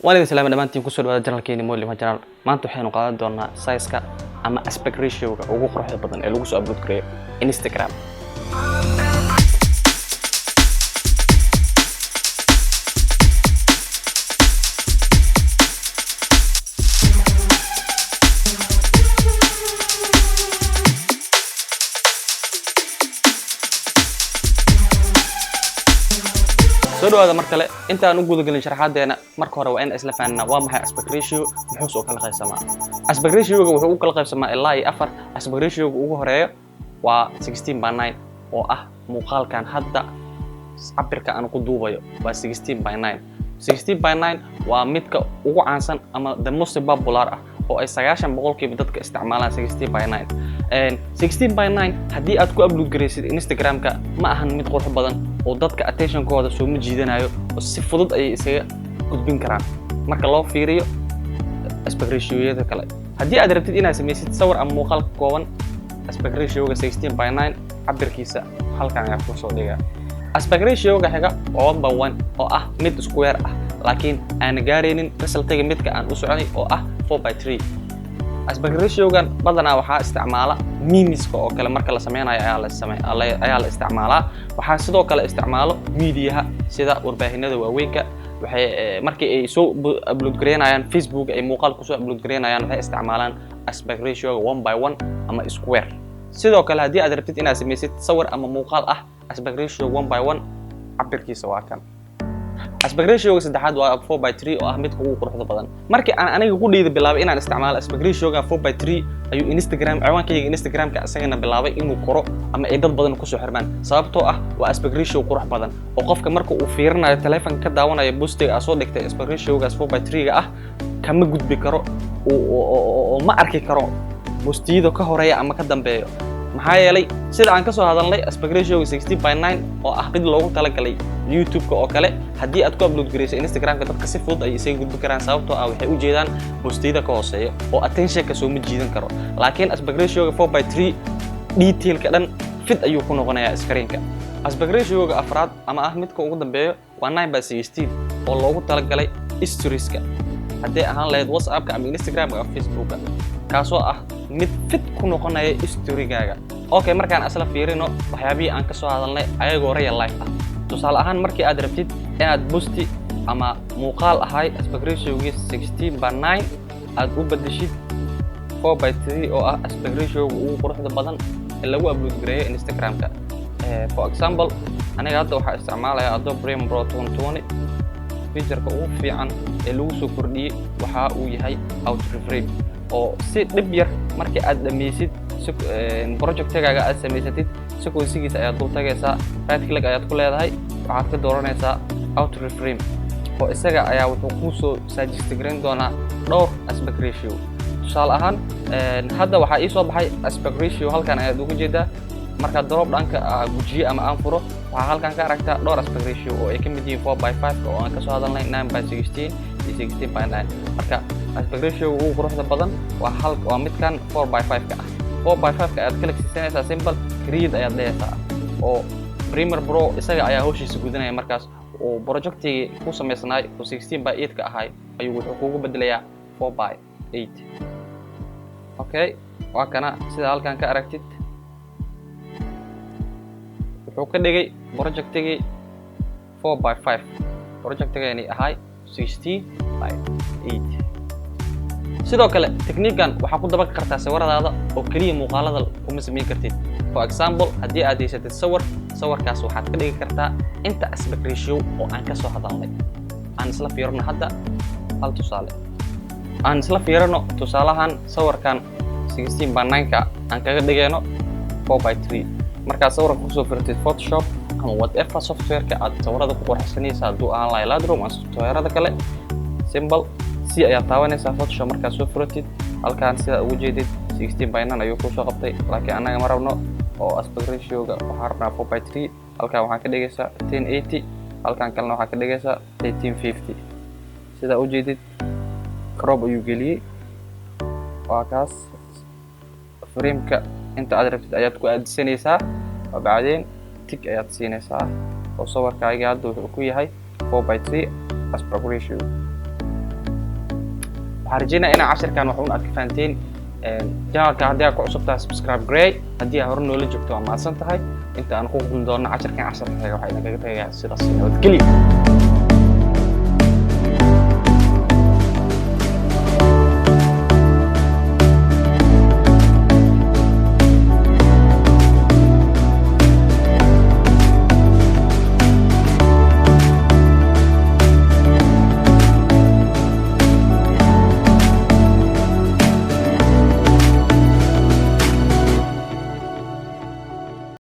Waan idin salaamay dhammaantiin. Kusoo dhawaada channelkeeni Molima Channel. Maanta waxaynu qaadan doonaa size-ka ama aspect ratio-ga ugu quruxda badan ee lagu soo upload gareeyo Instagram. Soo dhawaada mar kale. Intaan u gudagelin sharaxaadeena, marka hore waa in isla fahanaa waa maxay aspect ratio, muxuuse u kala qaybsamaa. Aspect ratio-ga wuxuu u kala qaybsamaa ilaa iyo afar. Aspect ratio-ga ugu horeeyo waa 16 by 9, oo ah muuqaalkan hadda cabirka aan ku duubayo waa 16 by 9. 16 by 9 waa midka ugu caansan ama the most popular ah oo ay 90% dadka isticmaalaan 16 by 9. 16 by 9 haddii aad ku upload garaysid Instagram-ka, ma ahan mid qurux badan oo dadka attentionkooda sooma jiidanayo, oo si fudud ayay isaga gudbin karaan marka loo fiiriyo aspect ratio-yada kale. Haddii aad rabtid inaad samaysid sawir ama muuqaal ka kooban, aspect ratio-ga 16 by 9 cabirkiisa halkan ayaa kusoo dhigaa. Aspect ratio-ga xiga waa 1 by 1, oo ah mid square ah, laakiin aan gaaraynin resultiga midka aan u soconay oo ah 4 by 3. Aspect ratio-gan badanaa waxaa isticmaala memeska oo kale marka la sameynayo ayaa la isticmaalaa. Waxaa sidoo kale isticmaalo mediaha sida warbaahinada waaweynka. Waxay markii ay soo upload gareynayaan Facebook, ay muuqaal kusoo upload gareynayaan, waxay isticmaalaan aspect ratio-ga 1 by 1 ama square. Sidoo kale, haddii aad rabtid inaad samaysid sawir ama muuqaal ah aspect ratio 1 by 1, cabirkiisa waa kan. Aspect ratio-ga saddexaad waa 4 by 3, oo ah midka ugu quruxda badan. Markii aan aniga ku dhiida bilaabay inaan isticmaalo aspect ratio-ga 4 by 3, ayuu Instagram, ciwaankayga Instagram-ka isagana bilaabay inuu koro ama ay dad badan kusoo xirmaan, sababtoo ah waa aspect ratio qurux badan oo qofka marka uu fiirinayo, telefonka ka daawanayo postiga aad soo dhigtay aspect ratio-gaas 4 by 3-ga ah, kama gudbi karo oo ma arki karo postiyada ka horeeya ama ka dambeeyo. Maxaa yeelay, sida aan ka soo hadalnay, aspect ratio-ga 16 by 9, oo ah mid loogu talagalay YouTube-ka oo kale, haddii aad ku upload garayso Instagram-ka, dadka si fudud ay isaga gudbi karaan, sababtoo ah waxay u jeedaan postiyada ka hooseeya oo attention-ka sooma jiidan karo. Laakiin aspect ratio-ga 4 by 3 detailka dhan fit ayuu ku noqonayaa screen-ka. Aspect ratio-ga afraad ama ah midka ugu dambeeyo waa 9 by 16, oo loogu talagalay storieska, hadday ahaan lahayd WhatsApp-ka ama Instagram-ka ama Facebook-ka, kaasoo ah mid fit ku noqonaya storygaaga. Okay, markaan asla fiirino waxyaabihii aan ka soo hadalnay ayagoo real life ah. Tusaale ahaan, markii aad rabtid inaad posti ama muuqaal ahay aspect ratio-gii 16 by 9 aad u bedeshid 4 by 3, oo ah aspect ratio-ga ugu quruxda badan ee lagu upload gareeyo Instagram-ka. For example, aniga hadda waxaa isticmaalaya Adobe Premiere Pro 2020. Feature-ka ugu fiican ee lagu soo kordhiyey waxa uu yahay auto reframe, oo si dhib yar markii aad dhammaysid projectigaaga aad samaysatid, sequencegiisa ayaad dul tagaysaa, right click ayaad ku leedahay, waxaad ka dooranaysaa auto reframe, oo isaga ayaa wuxuu kuu soo suggest gareyn doonaa dhowr aspect ratio. Tusaale ahaan, hadda waxaa ii soo baxay aspect ratio halkan ayaad uga jeedaa. Marka drop downka gujiye ama aan furo, waxaa halkan ka aragtaa dhowr aspect ratio oo ay ka mid yihiin 4 by 5 oo aan kasoo hadalnay, 9 by 16 iyo 16 by 9. Marka aspect ratio ugu quruxda badan waa hal, waa midkan 4 by 5 ka ah. 4 by 5 ka ayaad kala siisanaysaa, simple create ayaad dhehaysaa, oo Premiere Pro isaga ayaa hawshiisa gudanaya. Markaas uu projectigii ku samaysnaay oo 16 by 8 ka ahay ayuu wuxuu kugu bedelayaa 4 by 8. Okay, waa kana. Sida halkan ka aragtid, wuxuu ka dhigay projectigii 4 by 5, projectigeeni ahay 16 by 8. Sidoo kale, techniquean waxaa ku dabaqi kartaa sawiradaada oo keliya, muuqaalada kuma samayn kartid. For example, haddii aad haysatid sawir, sawirkaas waxaad ka dhigi kartaa inta aspect ratio oo aan ka soo hadalnay. Aan isla fiirino hadda hal tusaale. Aan isla fiirino tusaalahan sawirkan 16 by 9-ka aan kaga dhigayno 4 by 3. Markaad sawirka kusoo firtid Photoshop ama whatever software-ka aad sawirada ku qurxsanaysa, hadduu ahaan lahay Lightroom ama software-ada kale, simple C ayaad taabanaysaa. Photoshop markaad soo furatid, halkan sidaa ugu jeedid 16 by 9 ayuu kusoo qabtay, laakiin annaga ma rabno oo aspect ratio-ga waxaan rabnaa 4 by 3. Halkan waxaa ka dhigaysaa 1080, halkan kalena waxaa ka dhigaysaa 1350. Sidaa u jeedid, crop ayuu geliyey. Waa kaas. Frameka inta aad rabtid ayaad ku aadisanaysaa oo bacdeen tick ayaad siinaysaa, oo sawirkaagii hadda wuxuu ku yahay 4 by 3 aspect ratio. Waxaan rajeynaya inaa cashirkan wax un aad ka fahanteen. Channelka haddii aad ku cusub tahay, subscribe garee. Haddii aad hore noola joogto, waa mahadsan tahay. Inta aan ku kulmi doonno cashirkan cashirka xiga, waxaa idinkaga tagayaa sidaas, nabadgelyo.